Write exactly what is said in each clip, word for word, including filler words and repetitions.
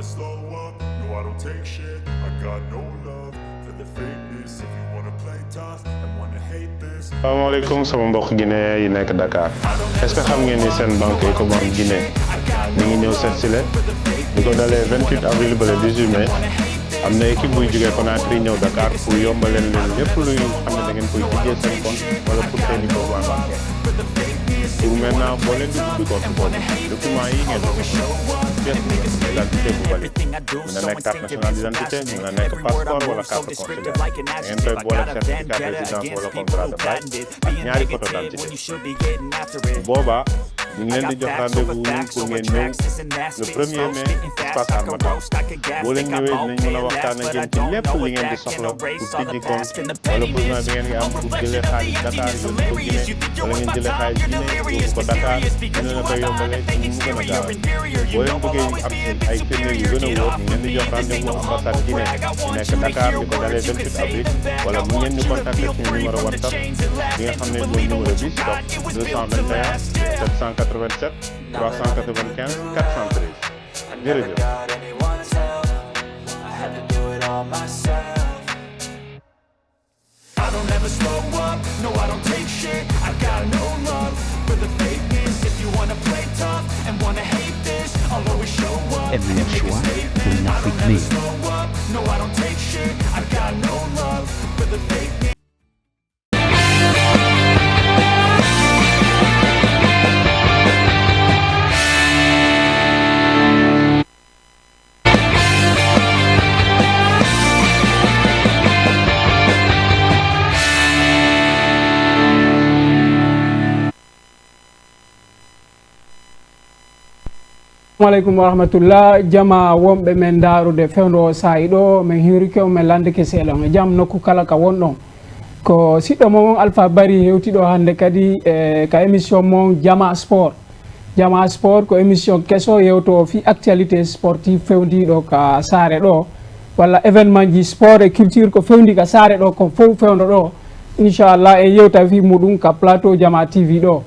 Slow up, no, I don't take shit. I got no love for the fakeness. If you wanna play tough and wanna hate this. Salaamaaleykum sama mbokk Guinée yi nekk Dakar. Est-ce que xam ngeen ni seen banque Ecobank Guinée mi ngi ñëw seet si leen? Li ko dalee vingt-huit avril ba le dix-huit mai, am na équipe buy jógee Conakry ñëw Dakar pour yombalal leen lépp luy xam ne da ngeen koy tijjee seen compte wala pour seen i besoin bancaire. Pour maintenant, boo leen di ubbi compte boobu, document yi ngeen di soxla, pièce d'identité bu valide, mën na nekk carte nationale d'identité, mën na nekk passeport wala carte consulaire. Da ngeen koy boole certificat de résidence wala contrat de bail ak ñaari photo d'identité. Bu boobaa, ñu ngi leen di jox rendez-vous pour ngeen ñëw le premier mai, espace Harmattan. Boo leen ñëwee, dinañ mën a waxtaan ak yéen ci lépp li ngeen di soxla pour tijji compte wala besoin bi ngeen ngi am pour jëlee xaalis Dakar yóbbu ko Guinée, wala ngeen jëlee xaalis Guinée yóbbu ko Dakar, ñu ne la koy yombalee ci ni mu gën a gaawee. Boo leen bëggee am ay firnde yu gën a wóor, ñu ngeen di jox rendez-vous ambassade Guinée bi nekk Dakar, di ko dalee vingt-huit avril, wala mu ngeen ñu contacter suñu numéro WhatsApp bi nga xam ne mooy numéro bi, stop, deux cent vingt et un, sept cent quatre-vingt-sept, trois cent quatre-vingt-quinze, quatre cent treize. Jërëjëf. I don't ever slow up, no, I don't take shit. I got no love for the fakeness. If you wanna play tough and wanna hate this, I'll always show up. Aime leur choix pour une Afrique meilleure. Slow up, no, I don't take shit. I got no love for the fakeness. Aleykum wa rahmatullah. Jamaa wonɓe men ndaarude fewndo o saa'i ɗo, men hiwrike on, men landike seeɗa on e jam nokku kala ka wonɗon. Ko siɗɗo mon on Alpha Bari hewti ɗo hannde kadi, e, ka émission mon Jamaa Sport. Jamaa Sport ko émission keso yewtoowo fii actualité sportive fewndiiɗo ka saare ɗo, walla événement ji sport et culture ko fewndi ka saare ɗo kon fow fewndo ɗo. Inchallah, en yewta fii muɗum ka plateau Jamaa T V ɗo.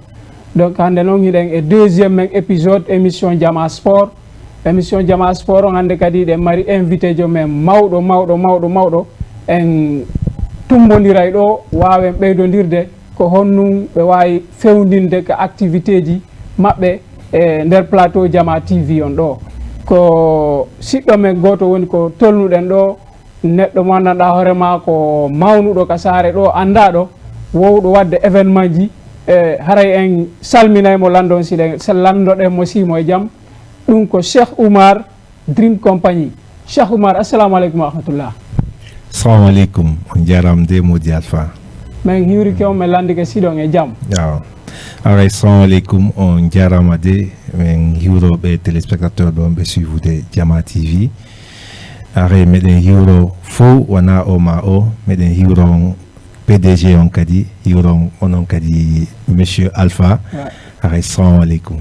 Donc, hannde non hiɗen e deuxième men épisode émission Jamaa Sport. Émission Jamaa Sport on hannde kadi hiɗen mari invité jo men mawɗo, mawɗo, mawɗo, mawɗo. En tummbondiray ɗo, waawen ɓeydondirde ko honɗum ɓe waawi fewndinde ka activité ji maɓɓe e nder plateau Jamaa T V on ɗo. Ko siɗɗo men gooto woni ko tolnuɗen ɗo, neɗɗo mo anndanɗaa hoore maa ko mawnuɗo ka saare ɗo, anndaaɗo, wowɗo waɗde événement ji. E, haray en salminay mo, lanndon si ɗen, sa-, lanndoɗen mo si mo e jam. Ɗum ko Cheikh Oumar, Dream Company. Cheikh Oumar, assalamu aleykum wa rahmatullah. Salamu aleykum, on jaaraama de, Modi Alpha. Men hiwrike on, men lanndike si hiɗon e jam. Waaw. Haray, salamu aleykum, on jaaraama de, men hiwrooɓe téléspectateur ɓe on ɓe suivre de Jamaa T V. Haray, meɗen hiwro fow, wonaa o maa o, meɗen hiwro on P D G on kadi, hiwro on onon kadi, Monsieur Alpha. Wa- Haray, salamu aleykum.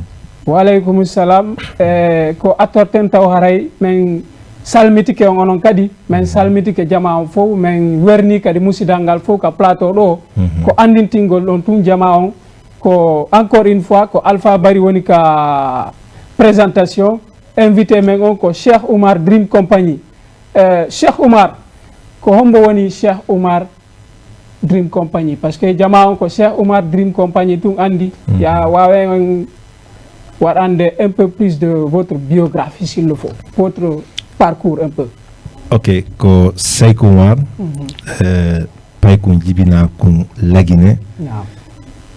Wa aleykum salam. E, ko attorten taw haray men salmitike on onon kadi, men salmitike jamaa on fow, men werni kadi musidal ngal fow ka plateau ɗo. Mhm. Ko anndintingol ɗon tun jamaa on, ko encore une fois, ko Alpha Bari woni ka présentation. Invité men on ko Cheikh Oumar Dream Company. Eh, Cheikh Oumar, ko hombo woni Cheikh Oumar Dream Company? Parce que jamaa on ko Cheikh Oumar Dream Company tun anndi. Mhm. Ya waawen on waɗande un peu plus de votre biographie, s'il le faut, votre parcours un peu. Ok, ko Seeku Oumar, mhm, eh, paykun jibinaa kun Lagine, naam,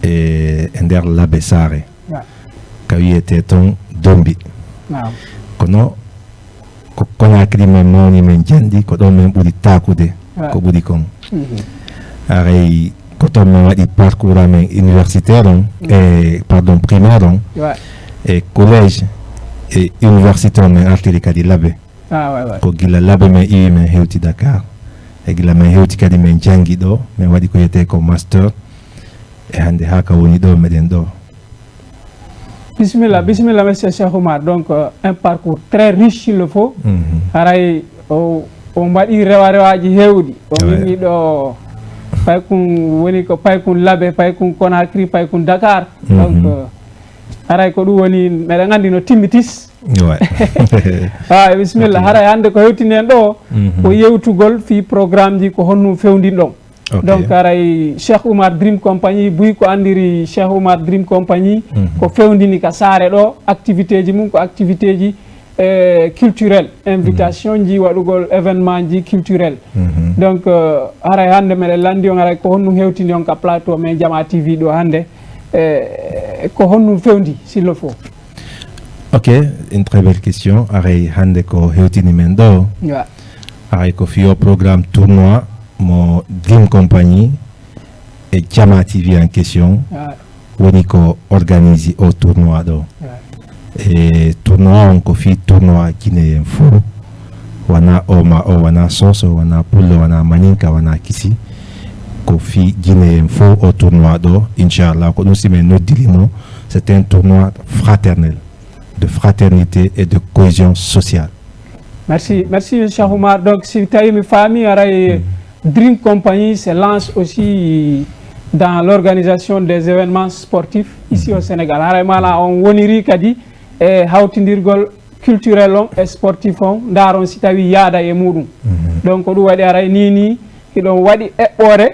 e, e nder Labe Saare, naam, ka wi'etee ton Dombi. Naam. Kono ko Conakry men mawni, men janɗi, ko ɗon men ɓuri taakude, naam, ko ɓuri kon. Mhm. Haray ko ton men waɗi parcours amen universitaire on, mhm, e, pardon, primaire on, ouais, e collège e université on men artiri kadi Labe. Ah, ouais, ouais. Ko gila Labe men iwi men hewti Dakar. E gila men hewti kadi men jangi ɗo, men waɗi ko wiyetee ko master. E hannde haa ka woni ɗo meɗen ɗo. Bisimilla, bisimilla, monsieur Cheikh Oumar. Donc, euh, un parcours très riche, s'il le faut. Mhm. Haray o, o mbaɗi rewa rewaaji heewɗi. O, ouais, wini ɗo paykun woni ko paykun Labe, paykun Conakry, paykun Dakar. Mhm. Donc, euh, haray ko ɗum woni, meɗen anndi no timmitis. Ouais. Ah, bisimilla. Ok. Haray hannde ko hewtini en ɗoo, Mhm. ko yewtugol fii programmeji, ko honno fewndinɗon. Ok. Donc, haray Cheikh Oumar Dream Company, buy ko anndiri Cheikh Oumar Dream Company, Mhm. ko fewndini ka saare ɗoo, activitéji mum ko activitéji, eh, culturel, Mhm. invitationji, waɗugol événementji culturel. Mhm. Donc, eh, haray hannde meɗen lanndi on, haray ko honno hewtini on ka plateau men Jama T V ɗoo hannde, eh, ko honno fewndi, s'il le faut? Ok, une très belle question. Haray hannde ko hewtini men ɗoo. Ouais. Haray ko fii oo programme tournoi mo Dream Company e Jama T V en question Ouais. woni ko organise oo tournoi ɗoo. Ouais. E tournoi on ko fii tournoi Guinée en fow. Wonaa oo maa oo, wonaa Soso, wonaa Pullo, wonaa Maninka, wonaa Kisi. Ko fii Guinée en fow oo tournoi ɗoo, inchallah. Ko ɗum si men noddiri mo, c'est un tournoi fraternel, de fraternité et de cohésion sociale. Merci, merci, Cheikh Oumar. Donc, si tawi mi faami, haray Mm. Dream Company se lance aussi dans l'organisation des événements sportifs ici au Mhm. Sénégal. Haray maanaa on woniri kadi e hawtindirgol culturel on e sportif on, ndaaron si tawi yaada e muɗum. Mhm. Donc, ko ɗum waɗi haray nii nii, hiɗon waɗi eɓɓoore,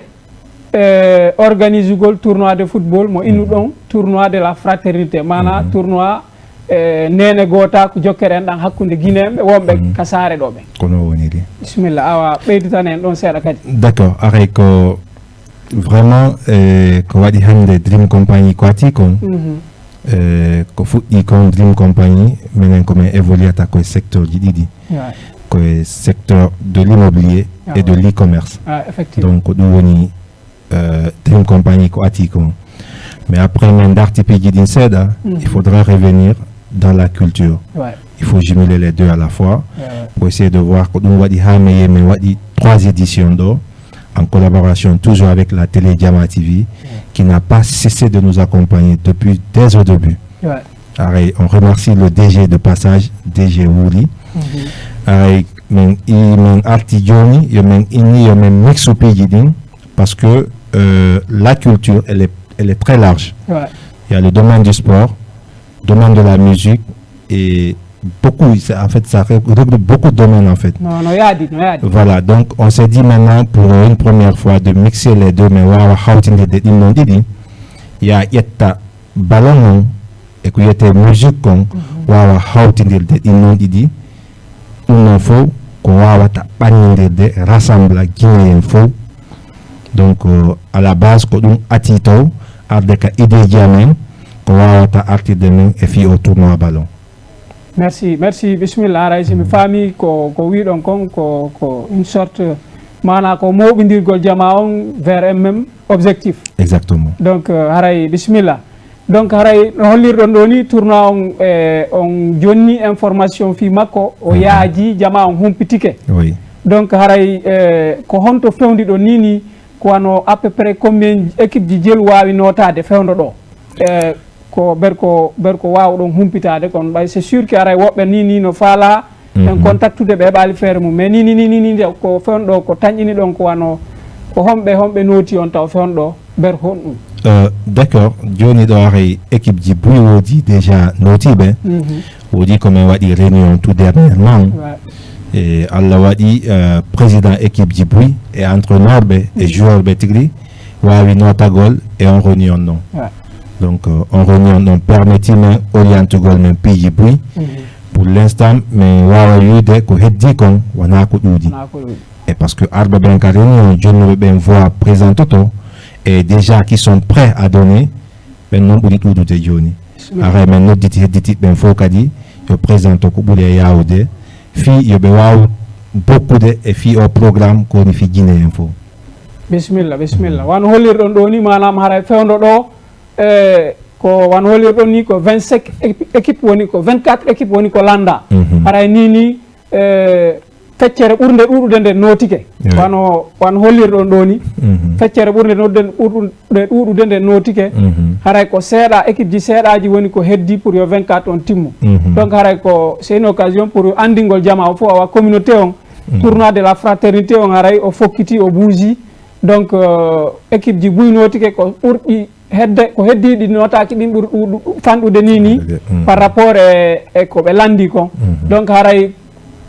eh, organisugol tournoi de football mo innuɗon Mhm. tournoi de la fraternité, maanaa Mhm. tournoi, eh, neene gootaaku jokkere enɗan hakkunde Guinéen ɓe wonɓe Mhm. ka saare ɗoo ɓen. Ko non woniri. Bisimilla, awa, ɓeyditan en ɗon seeɗa kadi. D'accord, haray ko vraiment, eh, ko waɗi hannde Dream Company ko ati kon, Mhm. eh, ko fuɗɗii kon Dream Company, menen ko men évoluata ko e secteurji ɗiɗi. Ouais. Ko e secteur de l'immobilier et de Ouais. l'e-commerce. Ah, effectivement. Donc, ko ɗum woni, euh, Dream Company ko ati kon. Mais après, men darti piiji ɗin seeɗa, Mhm. il faudra revenir dans la culture. Ouais. Il faut jumeler les deux à la fois Ouais, ouais. pour essayer de voir ko ɗum waɗi haa men, men waɗi trois éditions ɗoo, en collaboration toujours avec la télé Jama T V, Ouais. qui n'a pas cessé de nous accompagner depuis, dès au début. Ouais. Haray, on remercie le D G de passage, D G Wuri. Mhm. Haray, men, i, men arti jooni, yo men inni, yo men mixu piiji ɗin, parce que, euh, la culture, elle est, elle est très large. Ouais. Il y a le domaine du sport, domaine de la musique, et beaucoup, c'est, en fait, ça regroupe beaucoup de domaines, en fait. Non, non, yaadi, non, yaadi. Voilà, donc on s'est dit maintenant, pour une première fois, de mixer les deux, men waawa hawtindirde ɗin non ɗiɗi. Ya ƴetta ballon on, e ko wiyetee musique kon, Mhm. waawa hawtindirde ɗin non ɗiɗi. Ɗum non fow ko waawata ɓannindirde, rassembla Guinéen fow. Donc, euh, à la base, ko ɗum ati taw arde ka ideeji amen, ko waawata artirde men e fii oo tournoi ballon. Merci, merci. Bisimilla, haray si mi faami ko, ko wiɗon kon, ko, ko une sorte, maanaa ko mooɓindirgol jamaa on vers un même objectif. Exactement. Donc, euh, haray, bisimilla. Donc, haray no hollirɗon ɗoo ni, tournoi on, eh, on jonni information fii makko, o Mhm. yaaji, jamaa on humpitike. Oui. Donc, haray, eh, ko honto fewndiɗon ni, ni, ko wano à peu près combien équipe ji jelu waawi nootaade fewndo ɗoo? Eh, ko ber ko, ber ko waawɗon humpitaade kon, ɓay c'est sûr que haray woɓɓe ni, ni no faalaa en Mhm. contactude ɓe heɓaali feere mum. Mais ni, ni, ni, ni, ni, nde ko fewndo ko tanƴini ɗon ko wano, ko homɓe, homɓe nooti on taw fewndo ber honɗum? Euh, d'accord. Jooni ɗoo haray équipe ji buy woodi déjà nootiiɓe. Mhm. Woodi ko men waɗi réunion tout dernièrement. Ouais. E Alla waɗi, euh, président équipe ji buy e entraîneur ɓe e Mhm. joueur ɓe tigi waawi nootagol e on réunion non. Ouais. Donc, euh, on réunion non permettii men orientugol men piiji buy Mhm. Pour l'instant, mi waawa wiide ko heddii kon wonaa ko ɗuuɗi. Wonaa ko ɗuuɗi. E parce que arɓe ɓen ka réunion, jonnuɓe ɓen voix présente to, et déjà qui sont prêts à donner, ɓen non ɓuri ɗuuɗude jooni. Bismillah. Haray men nodditi hedditiiɓe ɓen fow kadi, yo présente ko ɓuri e yaawude, fii yo ɓe waawu bokkude e fii oo programme ko woni fii Guinée en fow. Bisimilla, bisimilla. Wano hollirɗon ɗoo ni, maanaam haray fewndo ɗoo, e ko wano hollirɗon ni, ko vingt-cinq équi-, équipe woni, ko vingt-quatre équipe woni ko lanndaa. Mhm. Haray ni, ni, e, feccere ɓurnde ɗuuɗude nden nootike. Eey. Wano, wano hollirɗon ɗoo ni, Mhm. feccere ɓurnde nootde-, ɓurɗunde ɗuuɗude nden nootike. Mhm. Haray ko seeɗa, équipe ji seeɗaaji woni ko heddii pour yo vingt-quatre on timmu. Mhm. Donc haray ko, c'est une occasion pour anndingol jamaa on fow, awa communauté on, Mhm. tournoi de la fraternité on haray o fokkiti, o buuji. Donc, euh, équipe ji buy nootike ko ɓurɗi hedde, ko heddii ɗi notaaki ɗin ɓuri ɗu-, ɗu-, fanɗude nii nii par rapport e, e ko ɓe lanndii kon. Donc, haray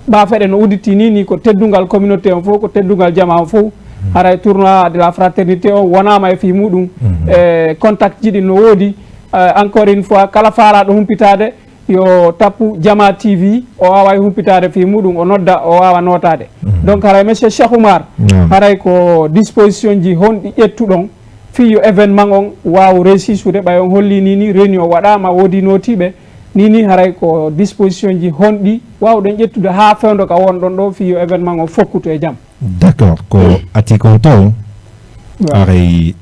baafe ɗen no udditii nii nii, ko teddungal communauté on fow, ko teddungal jamaa on fow. Haray tournoi de la fraternité on wonaama e fii muɗum. E contact ji ɗin no woodi. Eh, encore une fois, kala faalaaɗo humpitaade, yo tappu Jamaa T V, o waaway humpitaade fii muɗum, o nodda, o waawa nootaade. Donc, haray Monsieur Cheikh Oumar, haray ko disposition ji honɗi ƴettuɗon fii yo événement on waawu réussisude, ɓay on hollii nii nii, réunion waɗaama, woodi nootiiɓe, nii nii haray ko disposition ji honɗi waawɗen ƴettude haa fewndo ka wonɗon ɗoo fii yo événement on fokkutu e jam? D'accord, ko ati kon taw, haray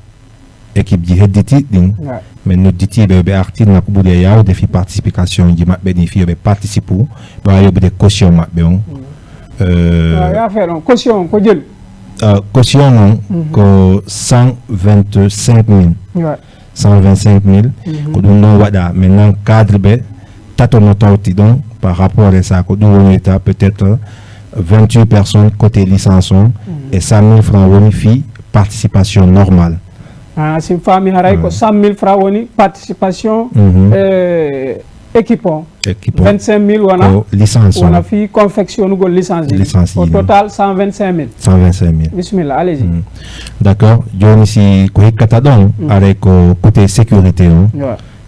équipe ji hedditiiɗi ɗin, min nodditii ɓe, ɓe artirna ko ɓuri e yaawde fii participation ji maɓɓe ɗin, fii yo ɓe participe, ɓe waawa yoɓude caution maɓɓe on. Euh, ya fee ɗon, caution on ko jelu? Euh, caution on ko cent vingt-cinq mille. Cent vingt-cinq mille, ko ɗum ɗon waɗa. Maintenant, cadre ɓe tato no tawti ɗon par rapport e ça, ko ɗum wonirta peut-être vingt-huit personnes côté licence on, e cent mille francs woni fii participation normale. Ah, si mi faami haray ko cent mille francs woni participation, eh, équipe on. Équipe on. Vingt-cinq mille wona, ko licence on. Wona fii confectionnugol licence ji. Licence ji. Au total, cent vingt-cinq mille. Cent vingt-cinq mille. Bismillah, allez-y. D'accord. Jooni si ko hikkata ɗon, aray ko côté sécurité on.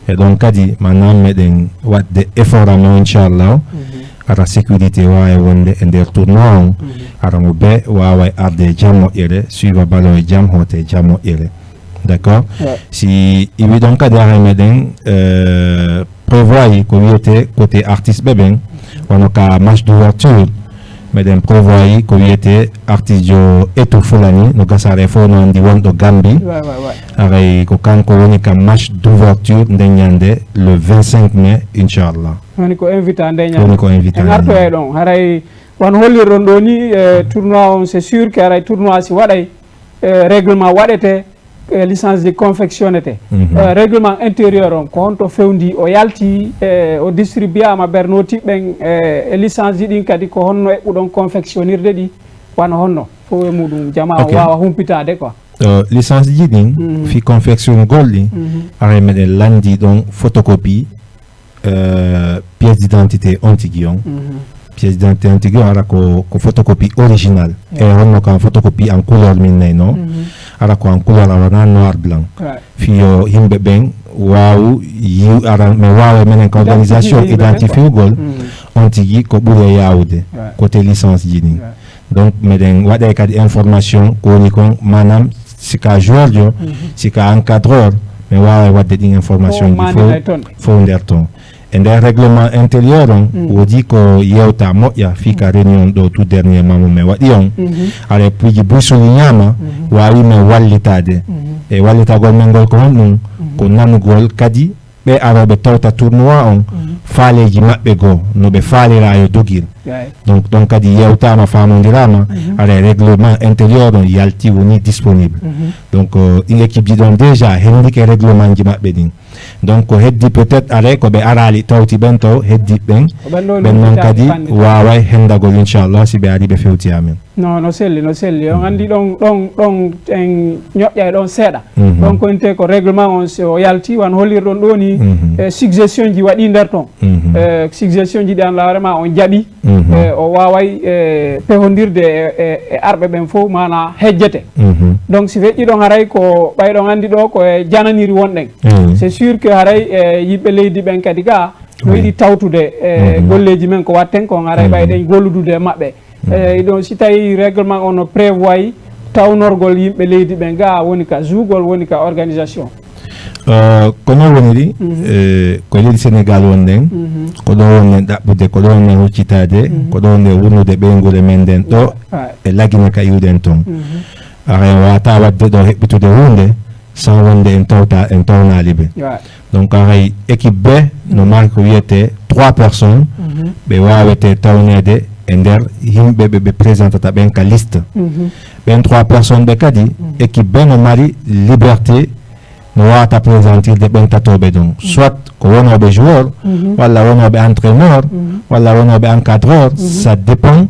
E ɗon kadi, maanaam meɗen waɗde effort amen, inchallah. Ara sécurité waawa wonde e nder tournoi on. Ara mo be waawa arde e jam moƴƴere, suiva ballon e jam, hoota e jam moƴƴere. D'accord? Si iwi ɗon kadi, aray meɗen, euh, prévoir ko wiyete côté artiste ɓe ɓen, wano ka match d'ouverture, meɗen prévoir ko wiyete artiste jo Etu Fulani, no gasare fof no andi wonɗo Gambie. Aray ko kanko woni ka match d'ouverture nden ñande le vingt-cinq mai, inchallah. Woni ko invita nden ñande. Woni ko invita nden ñande. En artoyay ɗon. Haray wano hollirɗon ɗoo ni, eh, tournoi on, c'est sûr que haray tournoi si waɗay, eh, règlement waɗete, eh, licence ji confectionnete. Eh, règlement intérieur on, ko honto fewndi? O yalti, eh, o distribuaama ɓen nootiiɓe ɓen, eh, e licence ji ɗin kadi, ko honno eɓɓuɗon confectionnirde ɗi? Wano honno? Fof e muɗum, jamaa o waawa humpitaade quoi. Eh, licence ji ɗin, fii confectionnugol ɗi, aray meɗen lanndii ɗon photocopie, eh, pièce d'identité on tigi on. Pièce d'identité on tigi on ara ko, ko photocopie original. E honno kan photocopie en couleur min nayno. Ara ko en couleur, a wona noir blanc. Fii yo yimɓe ɓen waawu yiw-, ara, mais waawa menen ka organisation identifiugol on tigi ko ɓuri e yaawude côté licence ji ɗin. Donc, meɗen waɗay kadi information ko woni kon, maanaam si ka joueur jo, si ka encadreur, mi waawa waɗde ɗin information ji fow, fow nder ton. E nder règlement intérieur on, woodi ko yewta moƴƴa fii ka réunion ɗo tout dernièrement mo mi waɗi on. Aray piiji buy soulignama, waawi men wallitaade. E wallitagol men ngol ko honɗum? Ko nanugol kadi ɓe arooɓe tawta tournoi on, faaleeji maɓɓe goo, no ɓe faalira yo dogir. Donc, ɗon kadi yewtaama, faamondiraama, aray règlement intérieur on yalti, woni disponible. Donc, euh, ɗin équipe ji ɗon déjà hendike règlement ji maɓɓe ɗin. Donc, ko heddi peut-être aray ko ɓe araali tawti ɓen taw, heddi ɓen, ɓen non kadi waaway hendagol, inchallah, si ɓe ari ɓe fewti amen. No, no selli, no selli. On anndi ɗon, ɗon, ɗon en ñoƴƴay ɗon seeɗa. Ɗon ko intee ko règlement on, si o yalti, wano hollirɗon ɗoo ni, eh, suggestion ji waɗii nder ton. Eh, suggestion ji ɗi an laare ma on jaɓi, eh, o waaway, eh, pehondirde e, e, e arɓe ɓen fow, maanaa hejjete. Donc, si feƴƴi ɗon haray ko ɓay ɗon anndi ɗoo ko e jananiri wonɗen. C'est sûr que haray, eh, yimɓe leydi ɓen kadi gaa, no yiɗi tawtude, eh, golleeji men ko watten kon, haray ɓay ɗen golludude e maɓɓe. Eh, ɗon, si tawi règlement on no prévoit tawnorgol yimɓe leydi ɓen, ga woni ka zuugol, woni ka organisation. Euh, ko non woniri, eh, ko leydi Sénégal wonɗen, ko ɗo wonɗen ɗaɓɓude, ko ɗo wonɗen huccitaade, ko ɗo wonɗen wurnude ɓeynguure men nden ɗo e Lagine ka iwɗen ton. Aray wata waɗde ɗo heɓɓitude huunde, sans wonde en tawta, en tawnaali ɓe. Donc, aray équipe B no mari ko wiyete trois personnes, ɓe waawete tawneede e nder yimɓe ɓe ɓe présentata ɓen ka liste. Ɓen trois personnes ɓe kadi, équipe B no mari liberté no waawata présentirde ɓen tatooɓe ɗon. Soit ko wonooɓe joueur, walla wonooɓe entraîneur, walla wonooɓe encadreur, ça dépend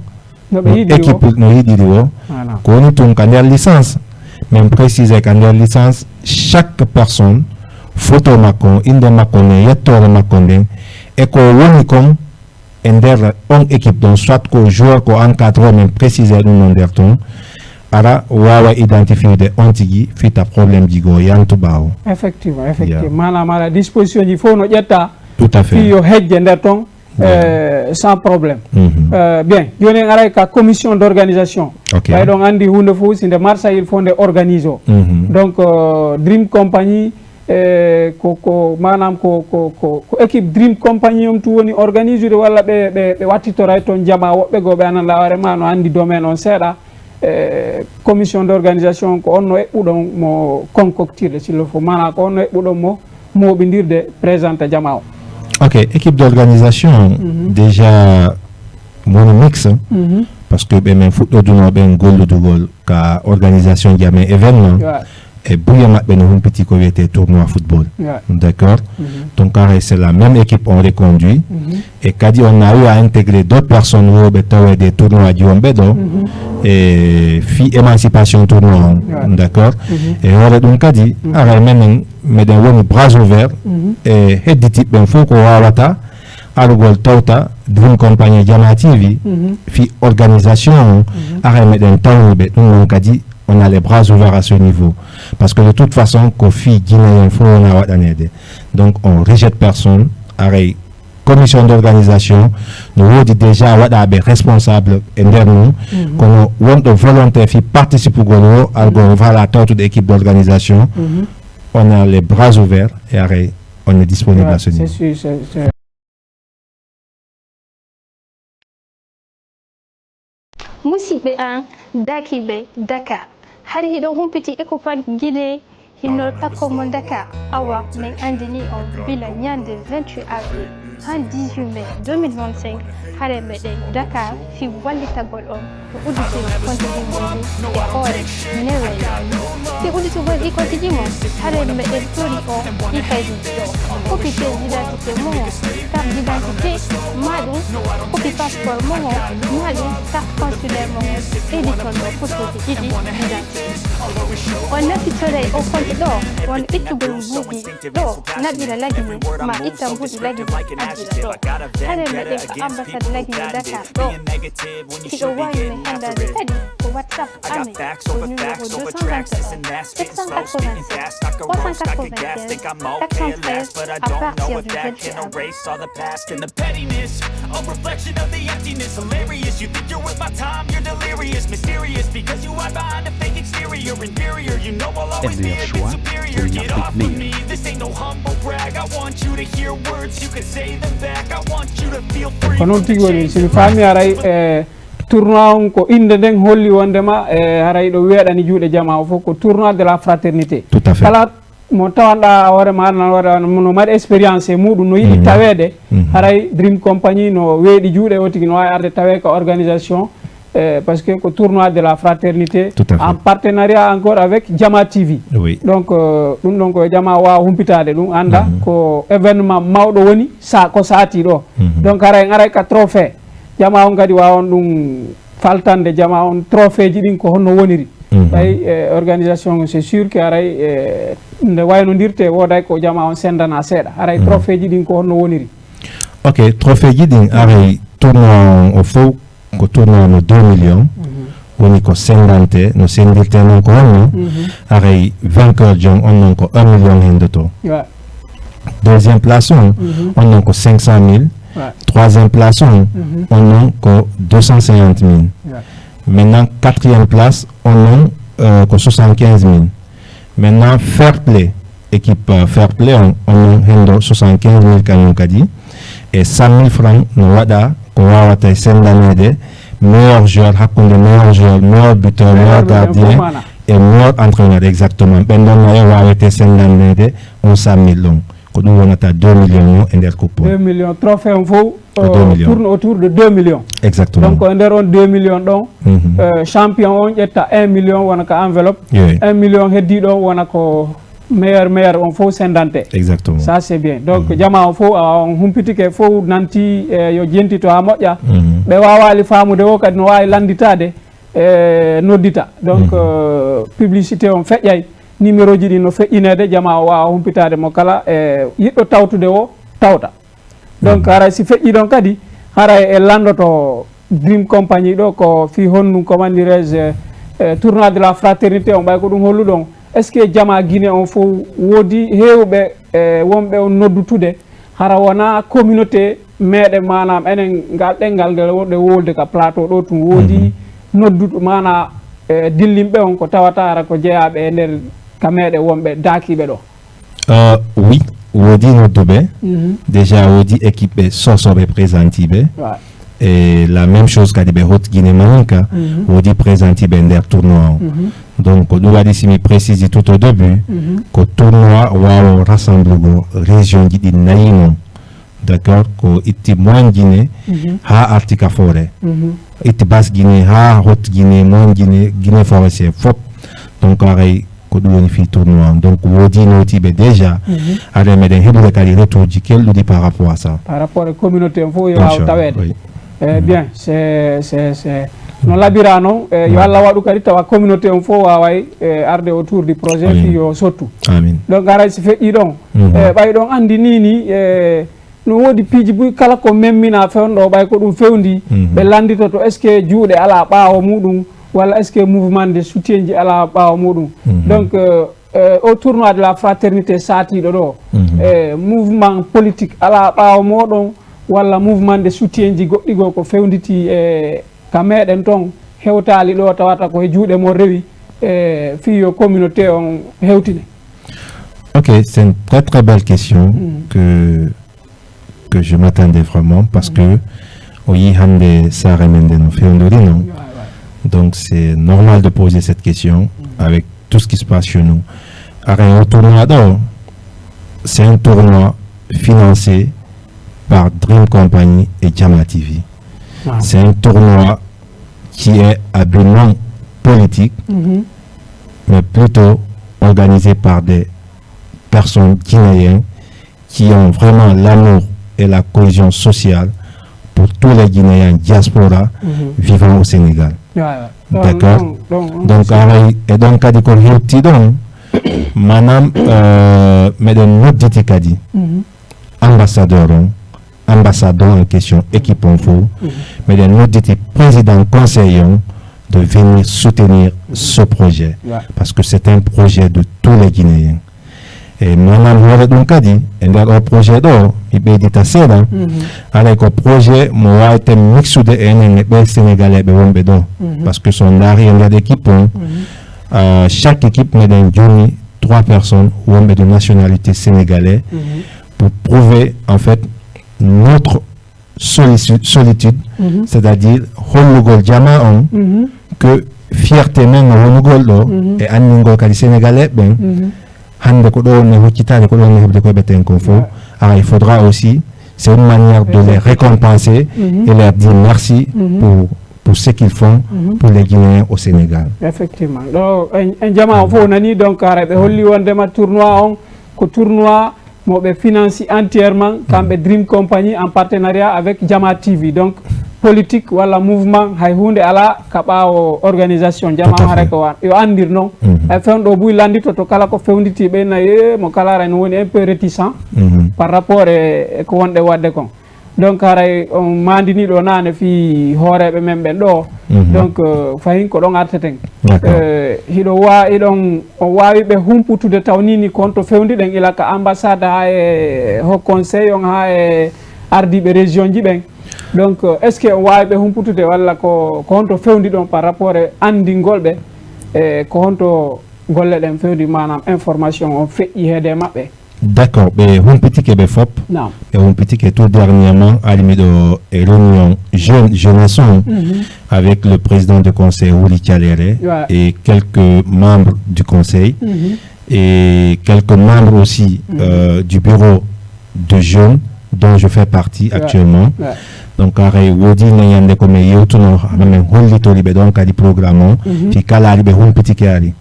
no équipe no yiɗiri o. Ko woni tun ka nder licence, min précise ka nder licence, chaque personne photo makko on, innde makko nden, yettoore makko nden, e ko woni kon e nder on équipe ɗon, soit ko joueur, ko encadré, min préciser ɗum no nder ton, ara waawa identifier on tigi, fita problème ji goo yantu ɓaawo. Effectivement, effectivement. Maanaam, ara disposition ji fof no ƴetta. Tout à fait. Fii yo hejje nder ton, euh, sans problème. Mhm. Euh, bien, jooni en aray ka commission d'organisation. Ok. Ɓay ɗon anndi huunde fof, si nde marsa, il faut nde organise o. Mhm. Donc, euh, Dream Company, e ko, ko, maanaam ko, ko, ko, ko équipe Dream Company on tun woni organisude, walla ɓe, ɓe, ɓe wattitoray ton jamaa? Woɓɓe goo ɓe ananɗaa hoore maa no anndi domaine on seeɗa. E commission d'organisation, ko on no eɓɓuɗon mo concoctirde, s'il le faut, maanaam ko on no eɓɓuɗon mo mooɓindirde, présenter jamaa on? Ok, équipe d'organisation, mhm, déjà woni mix, mhm, parce que ɓe men fuɗɗodunoo ɓen golludugol ka organisation ji amen événement, ouais, e buy e maɓɓe no humpiti ko wiyetee tournoi football. Ouais. D'accord? Mhm. Donc, haray c'est la même équipe on reconduit. Mhm. E kadi on a eu à intégrer d'autres personnes wooɓe tawee des tournois ji wonɓe ɗo. Mhm. E fii émancipation tournoi on. Ouais. D'accord? Mhm. E hoore ɗum kadi, mhm, haray menen, meɗen woni bras ouvert, mhm, e hedditiɓɓe ɓen fof ko waawata arugol tawta Dream Company Jamaa T V, mhm, fii organisation on, mhm, haray meɗen tawni ɓe. Ɗum non kadi, on a les bras ouverts à ce niveau. Parce que de toute façon, ko fii Guinéen fof wona waɗaneede. Donc, on rejette personne. Haray commission d'organisation no woodi déjà waɗaaɓe responsable e nder mum, mhm, kono wonɗo volonté fii participugol o, argol, mhm, voilà, tawtude équipe d'organisation, mhm, on a les bras ouverts et haray on est disponible à ce niveau. Ouais, c'est sûr, c'est, c'est Musidɓe an, daakiiɓe Dakar, hari hiɗon humpiti Ecopark Guinée, hinno takko mo Dakar. Awa, men anndini on gila ɲande vingt-huit avril haa dix-huit mai deux mille vingt-cinq, hare meɗen Dakar fii wallitagol on. Ko udditirgol konti ɗin e hoore newere. Si udditugol ɗi konti ɗin mo, hare meɗen tori on ɗi kaydi ɗo. Copie pièce d'identité mo, carte d'identité, maa ɗum copie passeport mo, maa ɗum carte consulaire mo, e ɗi kon ɗo photoji ɗiɗi d'identité. On naftitoray o konti ɗo, wano ittugol mbuuɗi ɗo, naɓira Lagine, maa itta mbuuɗi Lagine, addira ɗo. Hare meɗen ko ambassade Lagine Dakar ɗo. Hiɗo waawi men hanndaade kadi ko WhatsApp amen, ko numéro deux cent vingt et un, sept cent quatre-vingt-sept, trois cent quatre-vingt-quinze, quatre cent treize, à partir du vingt-huit avril. Past and the pettiness, a reflection of the emptiness. Hilarious, you think you're worth my time, you're delirious. Mysterious, because you hide behind a fake exterior. Inferior, you know I'll always be a bit superior. Get off of me, this ain't no humble brag. I want you to hear words, you can say them back. I want you to feel free. Ko non tigi woni, si mi faami haray, eh, tournoi on ko innde nden holli wondema, eh, haray ɗo weeɗani juuɗe jamaa o fof ko tournoi de la fraternité. Tout à fait. Kala mo tawanɗaa hoore maa, nan hoore maa, no mari expérience e muɗum, no yiɗi, mhm, taweede, mhm, haray Dream Company no weeɗi juuɗe, o tigi no waawi arde tawee ka organisation, eh, parce que ko tournoi de la fraternité, tout à fait, en partenariat encore avec Jamaa T V. Oui. Donc, euh, ɗum ɗon ko jamaa waawa humpitaade ɗum, annda, mhm, ko événement mawɗo woni, sa-, ko saatii ɗo. Mhm. Donc, haray en aray ka trophée. Jamaa on kadi waawan ɗum faltande, jamaa on, trophée ji ɗin ko honno woniri. Mhm. Ɓay, eh, organisation, c'est sûr que haray, eh, nde waynondirte, wooday ko jamaa on sendana seeɗa. Haray, mhm, trophée ji ɗin ko honno woniri? Ok, trophée ji ɗin, mhm, haray tournoi on o fow ko tournoi no deux millions. Mhm. Woni ko sendante, no sendirte non ko honno? Mhm. Haray vainqueur jom on non ko un million hendoto. Ouais. Deuxième place on, mhm, on non ko cinq cent mille. Ouais. Troisième place on, mhm, on non ko deux cent cinquante mille. Ouais. Maintenant, quatrième place, on non, euh, ko soixante-quinze mille. Maintenant, Fair Play, équipe, euh, Fair Play on, on non hendo soixante-quinze mille kañum kadi. E cent mille francs no waɗa ko waawata e sendaneede meilleur joueur, hakkunde meilleur joueur, meilleur buteur, meilleur gardien, e meilleur entraîneur, exactement. Ɓen ɗon no e waawete sendaneede on cent mille ɗon. Ko ɗum wonata deux millions o e nder coupe o. Deux millions. Trophée on fof, euh, tourne autour de deux millions. Exactement. Donc, e nder on deux millions ɗon, mhm, euh, champion on ƴetta un million wona ka enveloppe. Oui. Un million heddiiɗo on wona ko meilleur, meilleur on fof sendante. Exactement. Ça, c'est bien. Donc, mhm, jamaa on fof, a, on humpitike fof nanti, eh, yo jentito haa moƴƴa. Mhm. Ɓe waawaali faamude o kadi no waawi lannditaade, eh, noddita. Donc, mhm, euh, publicité on feƴƴay. Numéroji ɗin no feƴƴineede, jamaa o waawa humpitaade mo kala, e yiɗɗo tawtude o tawta. Donc, haray si feƴƴii ɗon kadi, haray en lanndoto Dream Company ɗo ko fii honɗun, comment dirais-je, eh, tournoi de la fraternité on, ɓay ko ɗun holluɗon. Est-ce que jamaa Guinée on fow woodi heewɓe, eh, wonɓe on noddutude? Hara wonaa communauté meɗen, maanaam enen ngal ɗenngal ngel wonɗen wowlude ka plateau ɗo tun, woodi nodduɗo, maanaa, eh, dillinɓe on ko tawata hara ko jeyaaɓe e nder ka meɗen wonɓe daakiiɓe ɗo? Euh, oui, woodi nodduɓe. Mhm. Déjà, woodi équipe ɓe sosoɓe présentiiɓe. Ouais. Et la même chose kadi ɓe Haute Guinée Maninka, mhm, woodi présentiiɓe nder tournoi on. Mhm. Donc, ko ɗum waɗi si mi précise tout au début, mhm, ko tournoi waawo rassemble go région ji ɗi nayi non. D'accord, ko itti Moyenne Guinée, mhm, haa arti ka Forêt. Mhm. Itti Basse Guinée, haa Haute Guinée, Moyenne Guinée, Guinée Forestière, fop. Donc, haray ko ɗum woni fii tournoi on. Donc, woodi nootiiɓe déjà. Mhm. Haray meɗen heɓude kadi retour ji kelɗuɗi par rapport à ça. Par rapport e communauté on fof, yo waaw taweede. Oui. Eh, mhm, bien, c'est, c'est, c'est, no labira non, eh, yo, ouais, Allah waɗu kadi tawa communauté on fof waaway, eh, arde autour du projet, oui, fii yo sottu. Amin. Donc, haray si feƴƴii ɗon, mhm, eh, ɓay ɗon anndi nii nii, eh, no woodi piiji buy kala ko memminaa fewndo, ɓay ko ɗum fewndi, mhm, ɓe lannditoto, est-ce que juuɗe alaa ɓaawo muɗum, walla est-ce que mouvement de soutien ji alaa ɓaawo muɗum? Mhm. Donc, euh, euh, au tournoi de la fraternité saatiiɗo ɗo, mhm, eh, mouvement politique alaa ɓaawo mooɗon, walla mouvement de soutien ji goɗɗi goo ko fewnditi e ka meɗen ton, hewtaali ɗo tawata ko e juuɗe mon rewi, eh, fii yo communauté on hewtine? Ok, c'est une très, très belle question, mm, que que je m'attendais vraiment parce que o yii hannde saare men nde no fewndori non. Donc c'est normal de poser cette question avec tout ce qui se passe chez nous. Haray o tournoi ɗo, c'est un tournoi financé par Dream Company et Jama T V. C'est un tournoi qui est à but non politique, mais plutôt organisé par des personnes guinéennes qui ont vraiment l'amour et la cohésion sociale pour tous les Guinéens diaspora vivant au Sénégal. D'accord? Donc, haray, e ɗon kadi ko hewti ɗon, maanaam, euh, meɗen nodditi kadi ambassadeur on, ambassade on en question, équipe on fof, meɗen nodditi président conseil on de venir soutenir ce projet, parce que c'est un projet de tous les Guinéens. E maanaam hoore ɗum kadi, e nder o projet ɗo, mi ɓeydita seeɗa, haray ko projet mo waaweten mixude e enen e ɓee Sénégalais ɓe wonɓe ɗo. Parce que so on ndaari e nder équipe on, euh, chaque équipe meɗen jooni trois personnes wonɓe de nationalité sénégalais pour prouver, en fait, notre solici-, solitude, c'est-à-dire hollugol jamaa on que fierté men no wonugol ɗo e anndingol kadi Sénégalais ɓen hannde ko ɗo woni hoccitaade, ko ɗo woni heɓde ko heɓeten kon fof. Ah, il faudra aussi, c'est une manière de les récompenser et leur dire merci pour, pour ce qu'ils font pour les Guinéens au Sénégal. Effectivement. Ɗo en, en jamaa o fof nani, donc, haray ɓe holli wondema tournoi on ko tournoi mo ɓe financi entièrement, kamɓe Dream Company en partenariat avec Jama T V. Donc, politique walla mouvement, hay huunde alaa ka ɓaawo organisation Jama on, haray ko wa-, yo anndir non. E fewndo buy lannditoto kala ko fewnditi ɓe na, eh, mo kala haray no woni un peu réticent par rapport e, e ko wonɗen waɗde kon. Donc, haray on maandinii ɗo naane fii hooreeɓe men ɓen ɗo. Donc, euh, fahin ko ɗon arteten. D'accord. Euh, hiɗo wa-, hiɗon, on waawi ɓe humputude taw nii nii ko honto fewndiɗen ila ka ambassade haa e Haut Conseil on haa e ardiiɓe région ji ɓen. Donc, euh, est-ce que on waawi ɓe humputude walla ko, ko honto fewndiɗon par rapport e anndingol ɓe e ko honto golle ɗen fewndi, maanaam information on feƴƴi heede maɓɓe? D'accord, ɓe humpitike ɓe fop. Naam. Ɓe humpitike tout dernièrement, ari miɗo e réunion jeune, jeunesse on avec le président du conseil, Wuli Calere, et quelques membres du conseil, et quelques membres aussi, euh, du bureau de jeunes dont je fais partie actuellement. Donc, haray woodi ñannde ko men yewtuno, hama men hollitori ɓe ɗon kadi programme o, fii kala ari ɓe humpitike ari.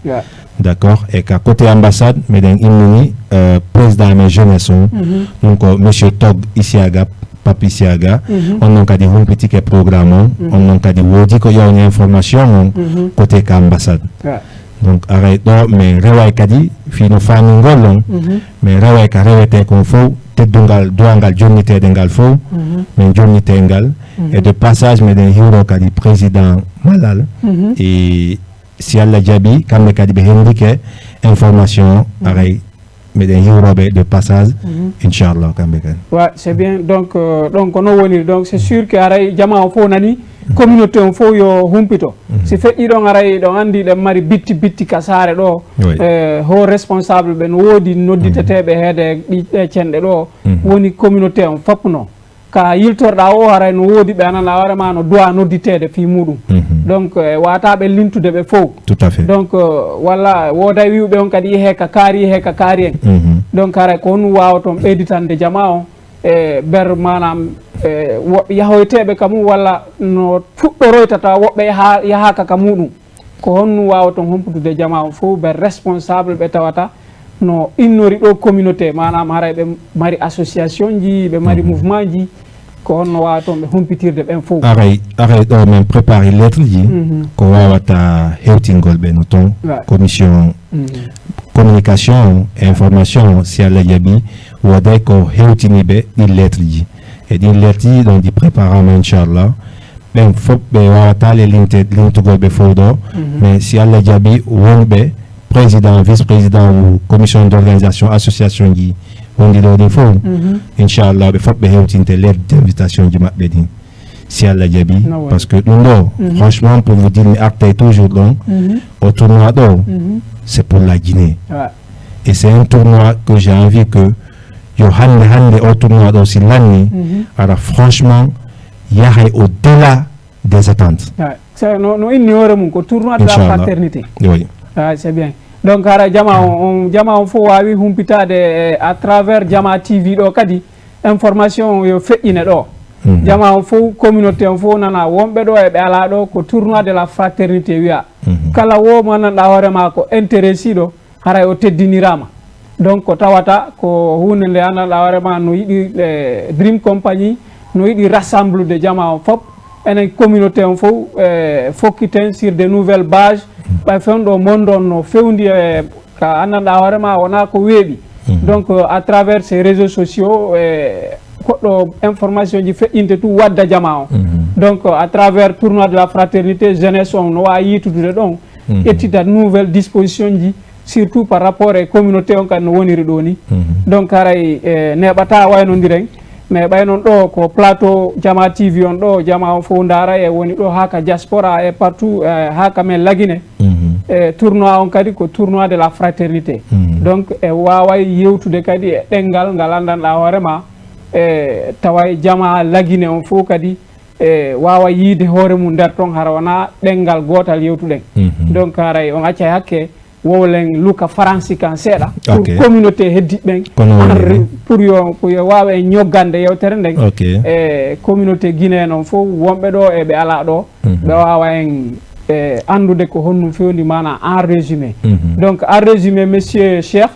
D'accord. E ka côté ambassade, meɗen immini, euh, président men jeunesse on, ɗum ko monsieur Tog Isiaga, Pape Isiaga, on non kadi humpitike programme on, on non kadi woodi ko ƴawni information on côté ka ambassade. Donc, aray ɗoo, min reway kadi fii no faamingol on, min reway ka rewetee kon fow, teddungal, du'angal jonniteede ngal fow, min jonnitee ngal. E de passage, miɗen hiwroo kadi président Malal, e si Alla jaɓii, kamɓe kadi ɓe henndike information, aray miɗen hiwroo ɓe de passage, inchallah, kamɓe kadi. Ouais, c'est bien. Donc, euh, donc, ko non woniri. Donc, c'est sûr que aray jamaa on fow nani, communauté on fow yo humpito. Si feƴƴii ɗon, aray ɗon anndi ɗen mari bitti bitti ka saare ɗoo. Oui. Eh, ho responsable ɓe no woodi nodditeteeɓe heede ɗi, ɗe cenɗe ɗoo. Woni communauté on fop no. Ka yiltorɗaa o, haray no woodi ɓe anndanɗaa hoore maa no duwaa nodditeede fii muuɗum. Donc, eh, waawataa ɓe lintude ɓe fow. Tout à fait. Donc, euh, walla wooday wi'uɓe on kadi yehee ka kaari, yehee ka kaari en. Donc, haray ko honɗum waawaton ɓeyditande jamaa on, e ber maanaam, e wo-, yahoyteeɓe ka mum walla no fuɗɗoroyta tawa woɓɓe yaha-, yahaaka ka muuɗum. Ko honɗum waawaton humputude jamaa on fow, ɓe responsable ɓe tawata no innori ɗoo communauté, maanaam haray ɓe mari association ji, ɓe mari mouvement ji, ko honno waawaton ɓe humpitirde ɓen fow? Aray, aray ɗoo men préparé lettre ji, ko waawata hewtingol ɓe no ton, commission communication, information, si Alla jaɓii, wooday ko hewtini ɓe ɗin lettre ji. E ɗin lettre ji ɗon ɗi préparama, inchallah. Ɓen fof ɓe waawataa le linte, lintugol ɓe fow ɗoo. Mais si Alla jaɓii, wonɓe président, vice-président ou commission d'organisation association ji wondi ɗoo ɗin fow, inchallah, ɓe fof ɓe hewtinte lettre d'invitation ji maɓɓe ɗin. Si Alla jaɓii, parce que ɗum ɗoo, franchement, pour vous dire, mi artay toujours ɗon, au tournoi ɗoo, c'est pour la Guinée. Et c'est un tournoi que j'ai envie que yo hannde, hannde o tournoi ɗoo si lanni, ara franchement, yahay au-delà des attentes. Ouais. C'est, no, no inni hoore mum, ko tournoi de la fraternité. Oui. Ah, c'est bien. Donc, hara jama on, on, jama on fof waawi humpitaade, eh, à travers Jama T V ɗoo kadi, information on yo feƴƴine ɗoo. Jama on fof, communauté on fof nana, wonɓe ɗoo e ɓe alaa ɗoo, ko tournoi de la fraternité wiyaa. Kala wo mo anndanɗaa hoore maa ko intéressiiɗo, haray o teddiniraama. Donc, ko tawata ko huunde nde anndanɗaa hoore maa no yiɗi, eh, Dream Company, no yiɗi rassemblude jamaa on fof. Enen communauté on fof, eh, fokkiten sur de nouvelles bases. Ɓay fewndo ɗoo monde on no fewndi e ka anndanɗaa hoore maa wonaa ko weeɓi. Donc, euh, à travers ces réseaux sociaux, eh, koɗɗo information ji feƴƴinte tout wadda jamaa on. Donc, euh, à travers tournoi de la fraternité, jeunesse on no waawi yiitude ɗon, ƴettita nouvelle disposition ji, surtout par rapport e communauté on kadi no woniri ɗoo ni. Donc, haray, eh, neeɓataa waynondiren, mais ɓay non ɗoo ko plateau Jama T V on ɗoo, jamaa on fof ndaara e woni ɗoo haa ka diaspora e partout, eh, haa ka men Lagine. E tournoi on kadi ko tournoi de la fraternité. Donc, e waaway yewtude kadi e ɗenngal ngal anndanɗaa hoore maa, e tawa e jamaa Lagine on fof kadi, e waawa yiide hoore mum nder ton, hara wonaa ɗenngal gootal yewtuɗen. Donc, haray on accay hakke, wowlen luka faransi kan seeɗa, pour communauté heddiɓe ɓen, pour yo, pour yo waawa en ñoggande yewtere nden. E communauté guinéenne on fof, wonɓe ɗoo e ɓe alaa ɗoo, ɓe waawa en, e, anndude ko honɗum fewndi, maanaa en résumé. Donc, en résumé, monsieur Cheikh,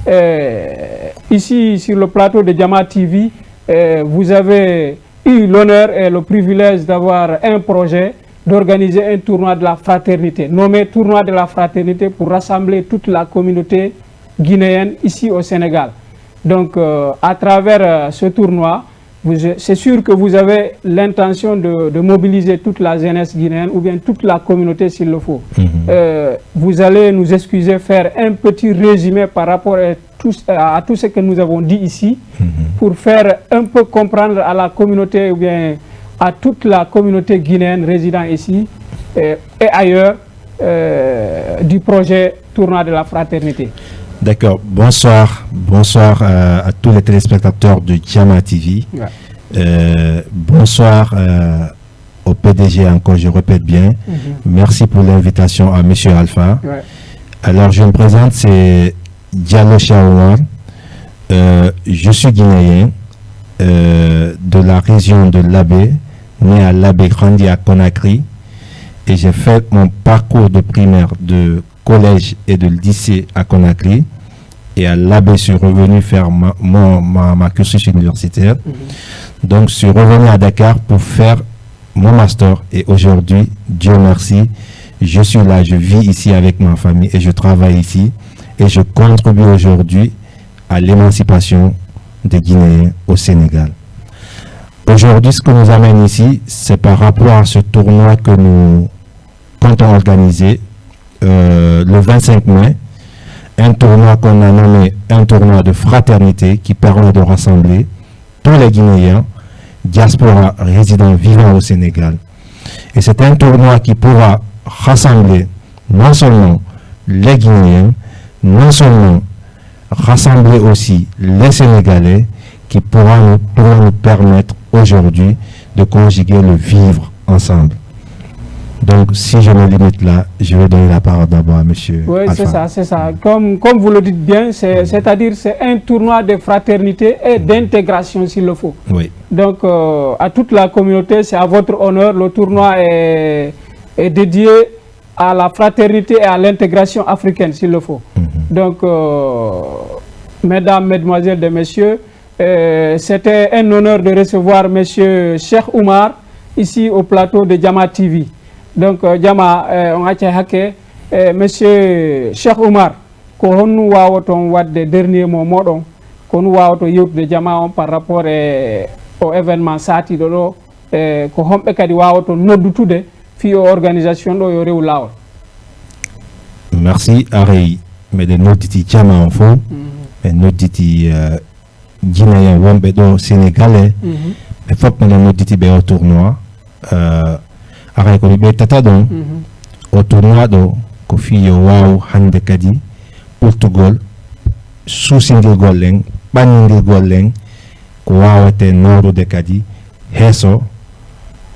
euh, ici sur le plateau de Jama T V, euh, vous avez eu l'honneur et le privilège d'avoir un projet d'organiser un tournoi de la fraternité, nommé tournoi de la fraternité, pour rassembler toute la communauté guinéenne ici au Sénégal. Donc, euh, à travers, euh, ce tournoi, vous, c'est sûr que vous avez l'intention de, de mobiliser toute la jeunesse guinéenne ou bien toute la communauté s'il le faut. Euh, vous allez nous excuser, faire un petit résumé par rapport à tout, à tout ce que nous avons dit ici, pour faire un peu comprendre à la communauté ou bien à toute la communauté guinéenne résidant ici, euh, et ailleurs, euh, du projet Tournoi de la Fraternité. D'accord. Bonsoir. Bonsoir à, à tous les téléspectateurs de Jama T V. Euh, bonsoir, euh, au P D G encore, je répète bien. Merci pour l'invitation à Monsieur Alpha. Alors, je me présente, c'est Diallo Cheikh Omar. Euh, je suis guinéen, euh, de la région de Labé, né à Labé, grandi à Conakry. Et j'ai fait mon parcours de primaire, de collège et de lycée à Conakry. Et à Labé, je suis revenu faire ma, mon, ma, ma cursus universitaire. Donc, je suis revenu à Dakar pour faire mon master. Et aujourd'hui, Dieu merci, Je suis là, je vis ici avec ma famille et je travaille ici et je contribue aujourd'hui à l'émancipation des Guinéens au Sénégal. Aujourd'hui, ce que nous amène ici, c'est par rapport à ce tournoi que nous comptons organiser, euh, le vingt-cinq mai, un tournoi qu'on a nommé un tournoi de fraternité qui permet de rassembler tous les Guinéens, diaspora résidant vivant au Sénégal. Et c'est un tournoi qui pourra rassembler non seulement les Guinéens, non seulement rassembler aussi les Sénégalais, qui pourra nous, pourra nous permettre aujourd'hui de conjuguer le vivre ensemble. Donc, si je me limite là, je vais donner la parole d'abord à monsieur Oui, Alpha. C'est ça, c'est ça. Comme, comme vous le dites bien, c'est, c'est-à-dire c'est un tournoi de fraternité et d'intégration s'il le faut. Oui. Donc, euh, à toute la communauté, c'est à votre honneur. Le tournoi est, est dédié à la fraternité et à l'intégration africaine, s'il le faut. Mhm. Donc, euh, mesdames, mesdemoiselles et messieurs, euh, c'était un honneur de recevoir monsieur Cheikh Oumar ici au plateau de Jama T V. Donc, euh, Jama, euh, on a checké, euh, monsieur Cheikh Oumar, ko honno waawoton waɗde dernier mot moɗon? Ko honno waawoton yewtude jama on par rapport e o événement saatiiɗo ɗo? E ko homɓe kadi waawoton noddutude fii o organisation ɗo yo rewu laawol? Merci, Arey. Meɗen nodditi jama on fof. Mhm. Ɓe nodditi, eh, Guinéen wonɓe ɗo Sénégalais. Mhm. Ɓe fof meɗen nodditi ɓe o tournoi. Eh, Arey ko mi ɓeytata ɗon, mhm, o tournoi ɗo ko fii yo waaw hannde kadi ɓurtugol suusindirgol en, ɓannindirgol en, ko waawetee nawrude kadi heeso,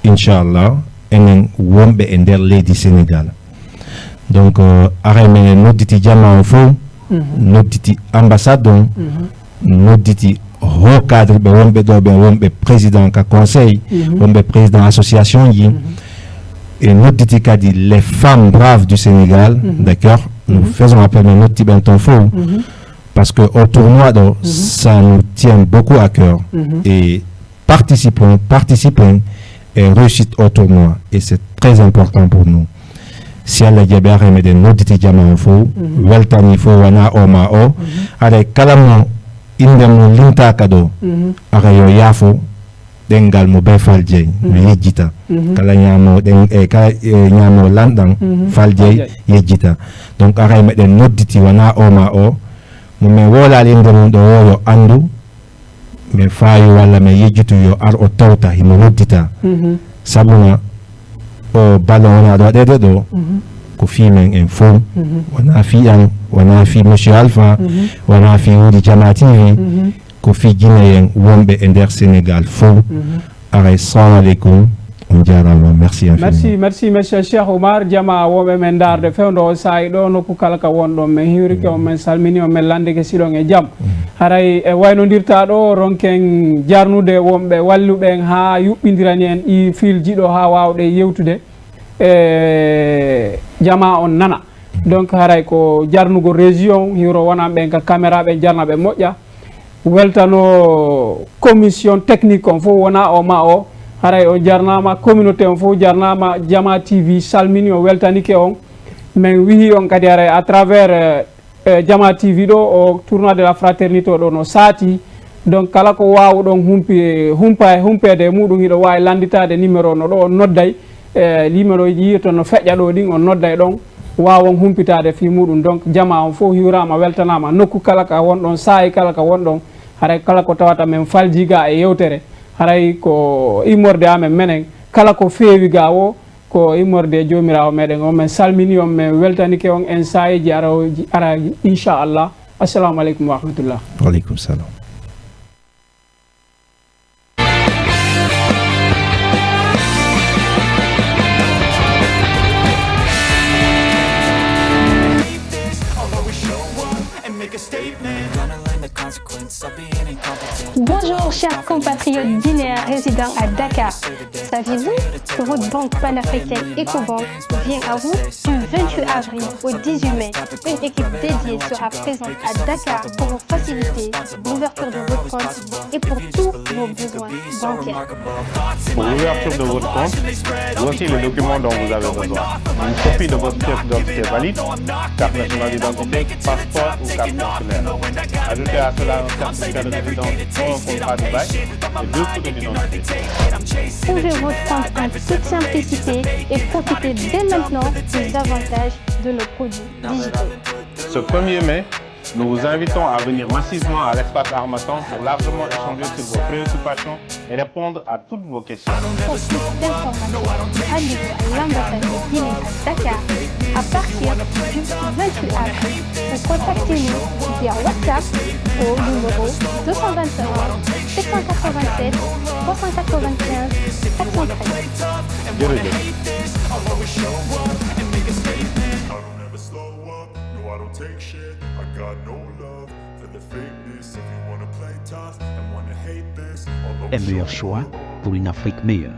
inchallah, enen wonɓe e nder leydi Sénégal. Donc, euh, Arey meɗen nodditi jama on fof, mhm, nodditi ambassade on, mhm, nodditi haut cadre ɓe wonɓe ɗo ɓe, wonɓe président ka conseil, mhm, wonɓe président association ji, mhm, e nodditi kadi les femmes braves du Sénégal, mhm, d'accord? Nous, mhm, faisons appel, mais nodditi ɓen ton fof, mhm, parce que au tournoi ɗo, mhm, ça nous tient beaucoup à cœur. Mhm. Et participons, participons et réussite au tournoi. Et c'est très important pour nous. Si Alla jaɓi, Arey meɗen nodditi jama on fof, mhm, weltani fof, wona o ma o. Mhm. Arey kala mo innde mum limtaaka ɗo, mhm, Arey yo yaafo, ɗemngal mo bee Fal Jeey, no, mhm, yejjita. Mhm. Kala ñaamo ɗen, e kala, e, ñaamo lanɗan, mhm, Fal Jeey, Fal Jeey, yejjita. Donc, Arey meɗen nodditi, wona o ma o, mo men wowlaali innde mum ɗo o, yo anndu, men faayu walla men yejjitu yo ar o tawta himo noddita. Mhm. Sabuna o ballon wona ɗo waɗeede ɗo, mhm, ko fii men en fow. Mhm. Wona fii an, wona fii Monsieur Alpha, mhm, wona fii Wuli Jama T V, mhm, ko fii Guinéen wonɓe e nder Sénégal fow. Mhm. Arey, salamu aleykum. On jaaraama, merci infiniment. Merci, merci, monsieur Cheikh Oumar. Jama wonɓe men ndaarde fewndo o saa'i ɗo, nokku kala ka wonɗon, men hiwrike on, men salmini on, men landike siɗon e jam. Mm. Haray e waynondirta ɗo, ronken jarnude wonɓe walluɓe en haa yuɓɓindirani en ɗi fiilji ɗo haa waawɗe yewtude e jama on nana. Donc haray ko jarnugol régie on, hiwro wonan ɓen ka caméra, ɓen jarna ɓe moƴƴa. Weltano commission technique on fof, wona o ma o. Haray on jarnama, communauté on fof jarnama, Jama T V salmini on, weltanike on. Men wihi on kadi haray à travers, euh, euh, Jama T V ɗo, o tournoi de la fraternité o ɗo no saati. Donc kala ko waawuɗon humpi-, humpa-, humpeede e muɗum, hiɗo waawi lannditaade numéro no ɗo on nodday. E numéro ji yiyoton no feƴƴa ɗo ɗin, on nodday ɗon, waawon humpitaade fii muɗum. Donc, jamaa on fof hiwraama, weltanaama, nokku kala ka wonɗon, saa'i kala ka wonɗon, haray kala ko tawata men faljii ga e yewtere, haray ko immorde amen menen, kala ko feewi ga wo, ko immorde Joomiraawo meɗen on. Men salmini on, men weltanike on en saa'iji arooji, araaji, inchallah. Assalamu aleykum wa rahmatullah. Wa aleykum salam. Bonjour, Chers compatriotes guinéens résidant à Dakar, saviez-vous que votre banque panafricaine Ecobank vient à vous du vingt-huit avril au dix-huit mai? Une équipe dédiée sera présente à Dakar pour vous faciliter l'ouverture de votre compte et pour tous vos besoins bancaires. Pour l'ouverture de votre compte, voici les documents dont vous avez besoin. Une copie de votre pièce d'identité valide, carte nationale d'identité, passeport ou carte consulaire. Ajoutez à cela un certificat de résidence ou un contrat de bail et deux photos d'identité. Ouvrez votre compte en toute simplicité et profitez dès maintenant des avantages de nos produits digitaux. Ce premier mai, nous vous invitons à venir massivement à l'espace Harmattan pour largement échanger sur vos préoccupations et répondre à toutes vos questions. Pour plus d'informations, rendez-vous à l'ambassade de Guinée à Dakar à partir du vingt-huit avril. Ou contactez-nous via WhatsApp au numéro deux cent vingt et un, sept cent quatre-vingt-sept, trois cent quatre-vingt-quinze, quatre cent treize. Jërëjëf. Un meilleur choix pour une Afrique meilleure.